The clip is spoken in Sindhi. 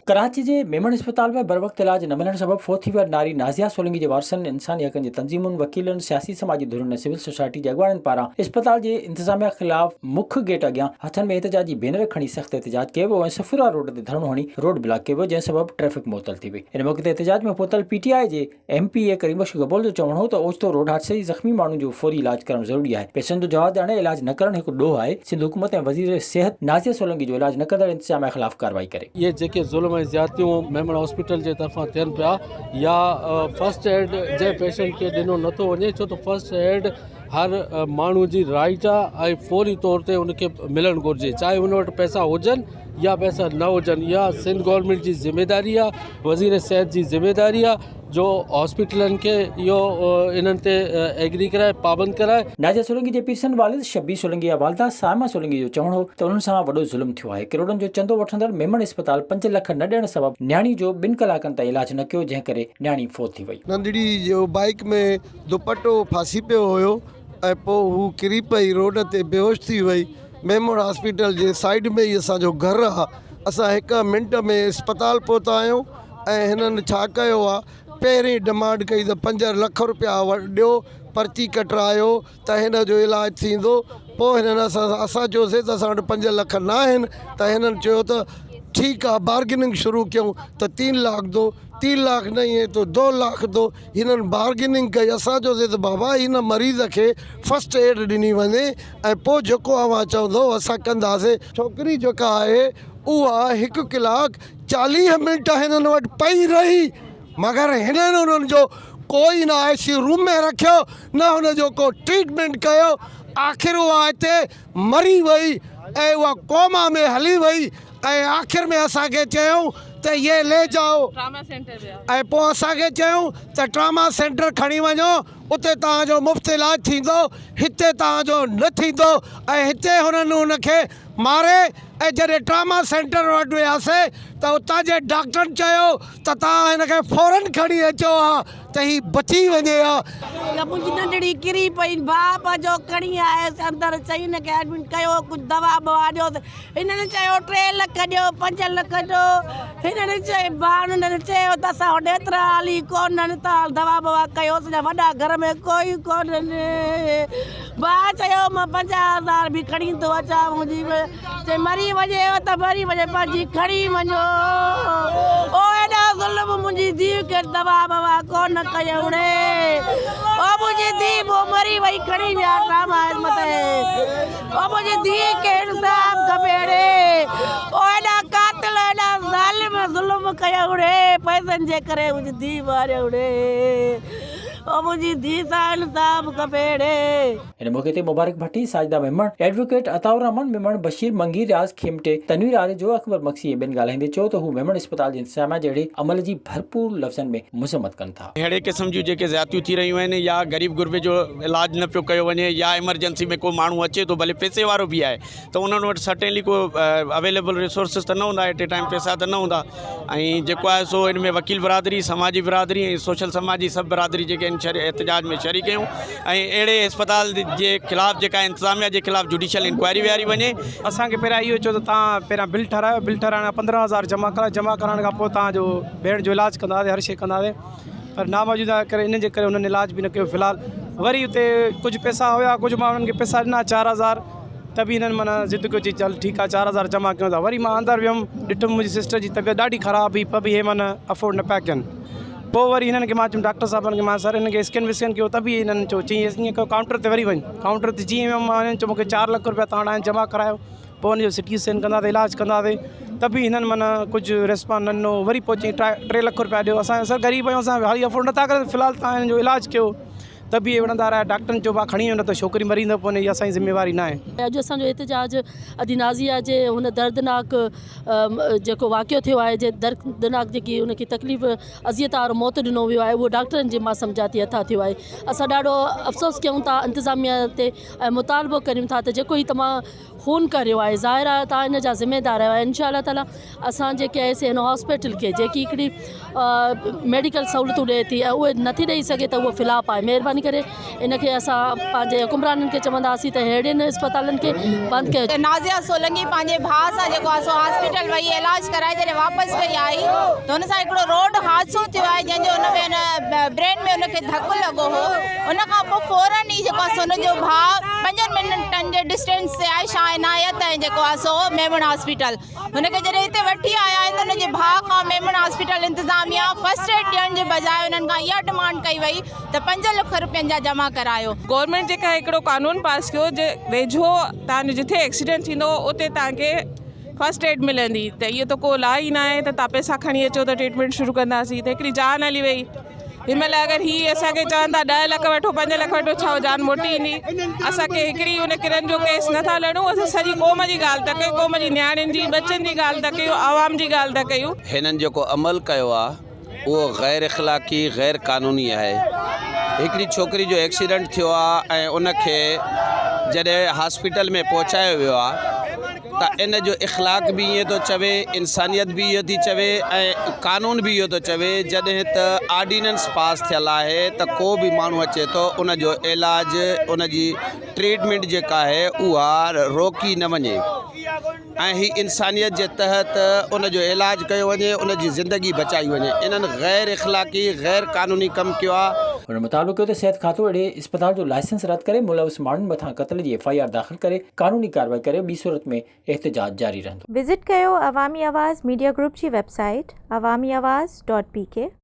ڪراچي جي ميمڻ اسپتال ۾ بروقت علاج نه ملڻ سبب فوت ٿي ويل ناري نازيه سولنگي جي وارثن، انساني حقن جي تنظيمن، وڪيلن، سياسي سماجي ڌرين ۽ سول سوسائٽي جي اڳواڻن پاران اسپتال جي انتظاميا خلاف مک گيٽ اڳيان هٿن ۾ احتجاجي بينر کڻي سخت احتجاج ڪيو ويو ۽ صفورا روڊ تي ڌرڻو هڻي روڊ بلاڪ ڪيو ويو جنهن سبب ٽريفڪ معطل ٿي وئي. ان موقعي تي احتجاج ۾ پهتل پي ٽي آء جي ايم پي اي ڪريم بخش گبول جو چوڻ هو ته اوچتو روڊ حادثي جي زخمي ماڻهن جو فوري علاج ڪرڻ ضروري آهي، پئسن جو جواز ڄاڻي علاج نه ڪرڻ هڪ ڏوهه آهي، سنڌ حڪومت ۽ وزير صحت نازيه سولنگي جو علاج نه ڪندڙ انتظاميا خلاف ڪارروائي ڪري. اهي جيڪي ظلم ۽ زيادتيون ميمڻ هاسپيٽل جي طرفان ٿين پيا يا فرسٽ ايڊ جنهن پيشنٽ کي ڏنو نٿو وڃي ڇو ته فرسٽ ايڊ هر ماڻهو جي رائيٽ آهي ۽ فوري طور تي ان کي ملڻ گهرجي چاهي ان وٽ پئسا هجن يا پئسا نه هجن اها سنڌ گورنمينٽ جي ذميداري آهي وزير صحت جي ذميداري آ جو هاسپيٽلن کي اهو انهن تي ايگري ڪرائي پابند ڪرائي. نازيه سولنگي جي پيرسن والد شبير سولنگي يا والده صائمه سولنگي جو چوڻ هو ته انهن سان وڏو ظلم ٿيو آهي، ڪروڙن جو چندو وٺندڙ ميمڻ اسپتال پنج لک نه ڏيڻ سبب نياڻي جو ٻن ڪلاڪن تائين علاج نه ڪيو جنهن ڪري نياڻي فوت ٿي وئي. ننڍڙي جو بائيڪ ۾ دوپٽو ڦاسي پيو هيو ۽ پوء هو ڪري پئي روڊ تي بيهوش ٿي وئي. ميمڻ هاسپيٽل جي سائيڊ ۾ ئي اسان جو گهر آ اسان هڪ منٽ ۾ اسپتال پهتا آهيون ۽ هنن ڇا ڪيو آ پهرين ڊمانڊ ڪئي ته 5 لک روپيا ڏيو پرچي ڪٽرايو ته هن جو علاج ٿيندو پوء هنن اسان سان اسان چيوسي ته اسان وٽ 5 لک نه آهن ته هنن چيو ته ٺيڪ آ بارگيننگ شروع ڪيون ته تين لاک دو تين لاک نهين هي تو دو لاک دو هنن بارگيننگ ڪئي اسان چيوسي ته بابا هن مريض کي فرسٽ ايڊ ڏني وڃي ۽ پوء جيڪو اوهان چوندؤ اسان ڪنداسين. ڇوڪري جيڪا آهي اها هڪ ڪلاڪ 40 منٽ هنن وٽ پئي رهي مگر هنن انهن جو ڪوئي نه آء سي روم ۾ رکيو نه هن جو ڪو ٽريٽمينٽ ڪيو آخر اها هتي مري وئي ۽ اها ڪوما ۾ هلي وئي ۽ آخر ۾ اسان کي چيائون ته يي لي جائو ۽ پوء اسان کي چيائون ته ٽراما سينٽر کڻي وڃو اتي توهان جو مفت علاج ٿيندو، هتي توهان جو نه ٿيندو ۽ هتي هنن ان کي ماري ۽ جڏهن ٽراما سينٽر وٽ وياسين ته اتان جي ڊاڪٽرن چيو ته توهان هن کي فورن کڻي اچو ها ته هي بچي وڃي ها. يا منهنجي ننڍڙي ڪري پئي ڀاء پنهنجو کڻي آيس اندر چئي هن کي ايڊمٽ ڪيو ڪجهه دوا ٻوا ڏيوس هنن چيو ٽي لک ڏيو پنج لک ڏيو هنن چيو ڀاڻ چيو ته اسان وٽ ايترا حالي ڪونهن توهان دوا ٻوا ڪيو اسان جا وڏا گهر ۾ ڪوئي ڪونهن ڀاء چيو مان 50 هزار به کڻي ٿو اچان منهنجي چي مري وڃي ته مري وڃي پنهنجي کڻي وڃو او ايڏا ظلم منهنجي ڌيء کي دوا ٻوا ڪونه ڪيو ڙي او منهنجي ڌيء پوء مري وئي کڻي ويا ڊراما مٿي او منهنجي ڌيء کي انصاف کپي ڙي او ايڏا قاتل ايڏا ظالم ظلم ڪيائون ڙي پئسن جي ڪري منهنجي ڌيء ماريائون ڙي او منهنجي ڌيء سان انصاف کپي ڙي. ان موقعي تي مبارڪ ڀٽي، ساجده ميمڻ، ايڊووڪيٽ عطاء الرحمان ميمڻ، بشير منگي، رياض کيمٽي، تنوير آريجو، اڪبر مگسي ۽ ٻين ڳالهائيندي چيو ته هو ميمڻ اسپتال جي انتظاميا جي اهڙي عمل جي ڀرپور لفظن ۾ مذمت ڪن ٿا. اهڙي قسم جون جيڪي زيادتيون ٿي رهيون آهن يا غريب غربي جو علاج نه پيو ڪيو وڃي يا ايمرجنسي ۾ ڪو ماڻهو اچي ٿو ڀلي پئسي وارو به آهي ته انهن وٽ سرٽينلي ڪو اويليبل ريسورسز ته نه هوندا ايٽ اي ٽائيم پئسا ته نه هوندا ۽ جيڪو آهي سو ان ۾ وڪيل برادري سماجي برادري ۽ سوشل سماجي سڀ برادري جيڪي آهن احتجاج ۾ شريڪ آهيون ۽ اهڙي اسپتال جي خلاف جيڪا انتظاميا جي خلاف جوڊيشل انڪوائري ويهاري وڃي. اسان کي پهريان اهو چيو ته توهان پهريان بل ٺهرايو بل ٺهرائڻ کان 15000 جمع ڪرايو جمع ڪرائڻ کان پوء توهان جو ڀيڻ جو علاج ڪنداسين هر شيء ڪنداسين پر ناموجوده ڪري انهن جي ڪري انهن علاج به نه ڪيو في الحال وري اتي ڪجهه پئسا هيا ڪجهه مان انهن کي پئسا ڏنا 4000 ته به انهن معنيٰ ضد ڪيو چي چل ٺيڪ آهي 4000 جمع ڪيون ٿا وري مان اندر ويم ڏٺم منهنجي سسٽر جي طبيعت ڏاڍي خراب هئي پر به هي معنيٰ افورڊ نه پيا ڪن پوء وري هنن کي مان چيم ڊاڪٽر صاحبن کي مان سر هنن کي اسڪين وسڪين ڪيو ته به هنن چيو چئي ائين ڪيو ڪائونٽر تي وري وڃ ڪائونٽر تي جيئن ويم مان هنن چيو مون کي 4 لک روپيا توهان وٽ آهن جمع ڪرايو پوء ان جو سي ٽي اسڪين ڪنداسين علاج ڪنداسين ته به هنن معنيٰ ڪجهه ريسپانس نه ڏنو وري پوء چيائين 3 لک روپيا ڏيو اسان سر غريب آهيون اسان هالي افورڊ نٿا ڪري في الحال توهان هن جو علاج ڪيو ته به اهي وڙهندا رهيا ڊاڪٽرن چيو ڀاء کڻي وڃو نه ته ڇوڪري مري ويندو پوء هي اسان جي ذميواري نه آهي. اڄ اسان جو احتجاج ادي نازيه جي هن دردناڪ جيڪو واقعو ٿيو آهي جي دردناڪ جيڪي ان کي تڪليف اذيت وارو موت ڏنو ويو آهي اهو ڊاڪٽرن جي مان سمجهان ٿي هٿان ٿيو آهي اسان ڏاڍو افسوس ڪيون ٿا انتظاميه تي ۽ مطالبو ڪريون ٿا ته جيڪو هي توهان خون ڪريو آهي ظاهر آهي توهان ان جا ذميدار آهيو ۽ انشاء الله تعالي اسان جيڪي آهي سي هن هاسپيٽل کي جيڪي هڪڙي ميڊيڪل سهولتون ڏئي ٿي ۽ اهي نٿي ڏئي سگهي ته اهو فلاپ آهي مهرباني. مهرباني ڪري ان کي اسان پنهنجي حڪمرانن کي چونداسين ته اهڙين اسپتالن کي بند ڪيو. نازيه سولنگي پنهنجي ڀاء سان جيڪو آهي سو هاسپيٽل وئي علاج ڪرائي جڏهن واپس پئي آئي ته هن سان هڪڙو روڊ حادثو ٿيو آهي جنهن جو ان ۾ ان برين ۾ ان کي ڌڪ لڳو هو ان کان پوء فورن ئي جيڪو آهي سو ان جو ڀاء پنجن منٽن جي ڊسٽينس تي آهي شاهه عنايت ۽ جيڪو آهي سو ميمڻ هاسپيٽل هن کي جڏهن هتي وٺي آيا آهن ته هن جي ڀاء کان ميمڻ هاسپيٽل انتظاميا فرسٽ ايڊ ڏيڻ جي بجاء انهن کان اها ڊمانڊ ڪئي وئي ته 5 لک روپين جا جمع ڪرايو. گورنمينٽ جيڪا هڪڙو قانون پاس ڪيو جي ويجهو توهان جو جٿي ايڪسيڊنٽ ٿيندو اتي توهان کي فرسٽ ايڊ ملندي ته اهو ته ڪو لا ئي ناهي ته توهان پئسا کڻي اچو ته ٽريٽمينٽ شروع ڪنداسين ته هڪڙي جان هلي وئي. هن مهل اگر هي اسان کي چون ٿا ڏهه لک وٺو پنج لک وٺو ڇا جان موٽي ايندي اسان کي هڪڙي ان ڪرن جو ڪيس نٿا لڙون اسان سڄي قوم جي ڳالهه ٿا ڪيون قوم جي نياڻين جي ٻچن جي ڳالهه ٿا ڪيون عوام جي ڳالهه ٿا ڪيون. هنن جيڪو عمل ڪيو آ اهو غير اخلاقي غير قانوني آهي هڪڙي ڇوڪري جو ايڪسيڊنٽ ٿيو آ ۽ ان کي جڏهن هاسپيٽل ۾ پهچايو ويو آ ته ان جو اخلاق به ائين ٿو چوي، انسانيت به اهو ٿي چوي ۽ قانون به اهو ٿو چوي جڏهن ته آرڊيننس پاس ٿيل آهي ته ڪو به ماڻهو اچي ٿو ان جو علاج ان جي ٽريٽمينٽ جيڪا آهي اها روڪي نه وڃي ۽ هي انسانيت جي تحت ان جو علاج ڪيو وڃي ان جي زندگي بچائي وڃي انهن غير اخلاقي غير قانوني ڪم ڪيو آهي. هن مطالبو ڪيو ته صحت کاتو اهڙي اسپتال جو لائسنس رد ڪري ملوث ماڻهن مٿان قتل جي ايف I R داخل ڪري قانوني ڪارروائي ڪري ٻي صورت ۾ احتجاج جاري رهندو. وزٽ ڪيو عوامي آواز ميڊيا گروپ جي website Awami Awaz dot P K.